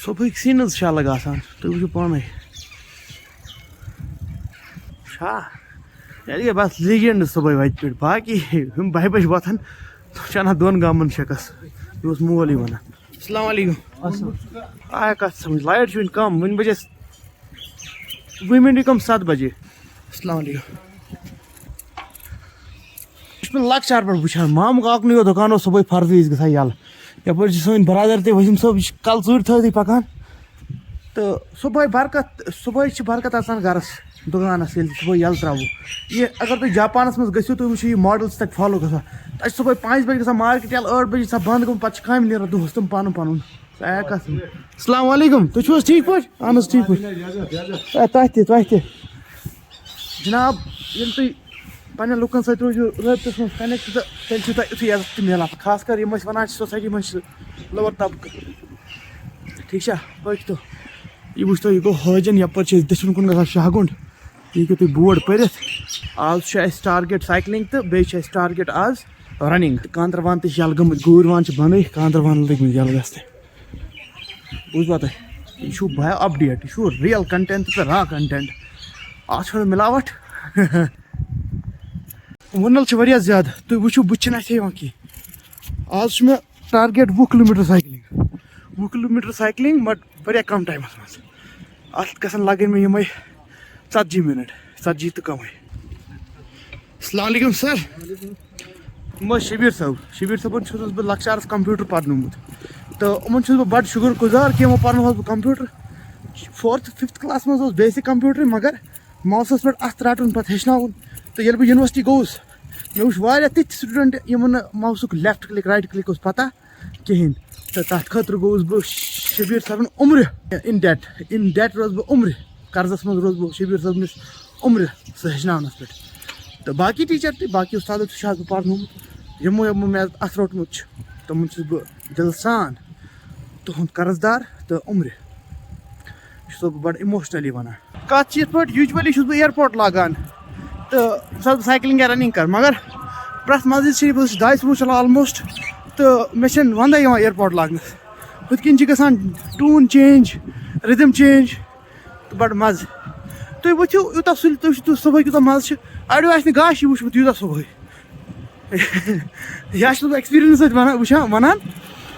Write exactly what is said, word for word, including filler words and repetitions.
صُبحٕکۍ سیٖنٕز چھِ الگ آسان، تُہۍ وٕچھِو پانَے۔ چھا؟ ییٚلہِ گٔے بس لیجنڈ صُبحٲے وَتہِ پٮ۪ٹھ، باقٕے یِم بَہہِ بَجہِ وۄتھان، تِم چھِ اَنان دۄن گامَن شِکَس۔ یہِ اوس مول یہِ وَنان۔ السلام علیکم۔ آ، کَتھ سَمٕجھ، لایٹ چھِ وٕنہِ کَم، وٕنہِ بَجے وُہہِ مِنٹہِ کَم سَتھ بَجے۔ السلام علیکم۔ یہِ چھُ مےٚ لۄکچار پٮ۪ٹھ وٕچھان، مامہٕ کاکنُے یوت دُکان اوس صُبحٲے فرضٕے ٲسۍ گژھان یَلہٕ۔ یَپٲرۍ چھِ سٲنۍ برادر تہِ ؤسیٖم صٲب، یہِ چھِ کَلہٕ ژوٗرِ تھٲوتھٕے پَکان۔ تہٕ صُبحٲے برکت، صُبحٲے چھِ برکت اَژان گَرَس، دُکانَس ییٚلہِ صُبحٲے یَلہٕ ترٛاوو۔ یہِ اگر تُہۍ جاپانَس منٛز گٔژھِو، تُہۍ وٕچھِو یہِ ماڈل چھِ تَتہِ فالو گژھان۔ تَتہِ چھِ صُبحٲے پانٛژِ بَجہِ گژھان مارکیٹ یَلہٕ، ٲٹھ بَجہِ چھِ آسان بنٛد گٔمٕژ، پَتہٕ چھِ کامہِ نیران دۄہَس تِم پَنُن پَنُن۔ سُہ آیا کَتھ؟ السلام علیکم، تُہۍ چھِو حظ ٹھیٖک پٲٹھۍ؟ اَہَن حظ ٹھیٖک پٲٹھۍ۔ اے، تۄہہِ تہِ، تۄہہِ تہِ۔ جناب، ییٚلہِ تُہۍ پننٮ۪ن لُکن سۭتۍ روٗزِو رٲبطس منٛز کنیکٹ، تہٕ تیٚلہِ چھُو تۄہہِ یُتھُے عزت تہِ میلان۔ خاص کر یِم أسۍ وَنان چھِ سوسایٹی منٛز چھِ لوور طبقہٕ، ٹھیٖک چھا؟ پٔکۍ تو، یہِ وٕچھتو، یہِ گوٚو حٲجن، یپٲرۍ چھِ أسۍ دٔچھُن کُن گژھان شاہ گُنٛڈ۔ یہِ ہیٚکِو تُہۍ بورڈ پٔرِتھ۔ آز چھُ اَسہِ ٹارگیٹ سایکلنگ تہٕ بیٚیہِ چھُ اَسہِ ٹارگیٹ آز رننگ۔ کاندروان تہِ چھِ یَلہٕ گٔمٕتۍ، گوٗرۍ وان چھِ بنٛدٕے، کاندروان لٔگۍ مٕتۍ یَلہٕ گژھنہِ۔ بوٗزوا تۄہہِ؟ یہِ چھُو بیا اپڈیٹ، یہِ چھُو ریل کنٹینٹ تہٕ را کنٹینٹ۔ اَتھ چھُنہٕ مِلاوٹ۔ وُنل چھِ واریاہ زیادٕ، تُہۍ وٕچھِو، بہٕ چھِنہٕ اَتھِ یِوان کینٛہہ۔ آز چھُ مےٚ ٹارگیٹ وُہ کِلوٗ میٖٹر سایکلِنٛگ، وُہ کِلوٗ میٖٹر سایکلِنٛگ، بٹ واریاہ کم ٹایمَس منٛز۔ اَتھ گژھن لَگٕنۍ مےٚ یِمَے ژتجی مِنٹ، ژتجی تہٕ کمٕے۔ السلام علیکم سر۔ یِم ٲسۍ شبیر صٲب، شبیر صٲبن چھُس بہٕ لۄکچارس کمپیوٹر پرنومُت، تہٕ یِمن چھُس بہٕ بڑٕ شُکر گُزار کہِ یِمو پرنووُس بہٕ کمپیوٹر۔ فورتھ ففتھ کلاس منٛز اوس بیسک کمپیوٹر، مگر ماوسس پٮ۪ٹھ اتھٕ رٹُن، پتہٕ ہیٚچھناوُن۔ تہٕ ییٚلہِ بہٕ یونیورسٹی گوٚوُس، مےٚ وٕچھ واریاہ تِتھۍ سٹوڈنٹ یِمن نہٕ ماوسُک لیفٹ کلک، رایٹ کلک اوس پتہ کِہینۍ۔ تہٕ تتھ خٲطرٕ گوٚوُس بہٕ شبیر صٲبن عمرِ، in debt، in debt روٗدُس بہٕ عمرِ، قرضس منٛز روٗدُس بہٕ شبیر صٲبنِس عمرِ سُہ ہیٚچھناونس پٮ۪ٹھ۔ تہٕ باقٕے ٹیٖچر تہِ، باقٕے اُستادو تہِ چھُ آز بہٕ پرنومُت، یِمو یِمو مےٚ اتھٕ روٚٹمُت چھُ، تِمن چھُس بہٕ دِلہٕ سان تُہُنٛد قرض دار تہٕ عمرِ۔ یہِ چھُسو بہٕ بڑٕ emotionally ونان۔ کتھ چھِ یِتھ پٲٹھۍ، usually چھُس بہٕ airport لاگان تہٕ ییٚمہِ ساتہٕ بہٕ سایکلِنٛگ یا رننگ کرٕ، مگر پرٛٮ۪تھ مسجد شریٖفس چھِ داے صبحس چلان almost، تہٕ مےٚ چھَنہٕ وندے یِوان airport لاگنس۔ ہُتھ کِنۍ چھِ گژھان tune change، rhythm change، تہٕ بڑٕ مزٕ۔ تُہۍ وٕچھِو یوٗتاہ سُلہِ، تُہۍ وٕچھِو تُہۍ صبحٲے کیوٗتاہ مزٕ چھُ۔ اڑیو آسہِ نہٕ گاش یہِ وٕچھمُت یوٗتاہ صبحٲے۔ یا چھُس بہٕ experience سۭتۍ ونان، وٕچھان، ونان۔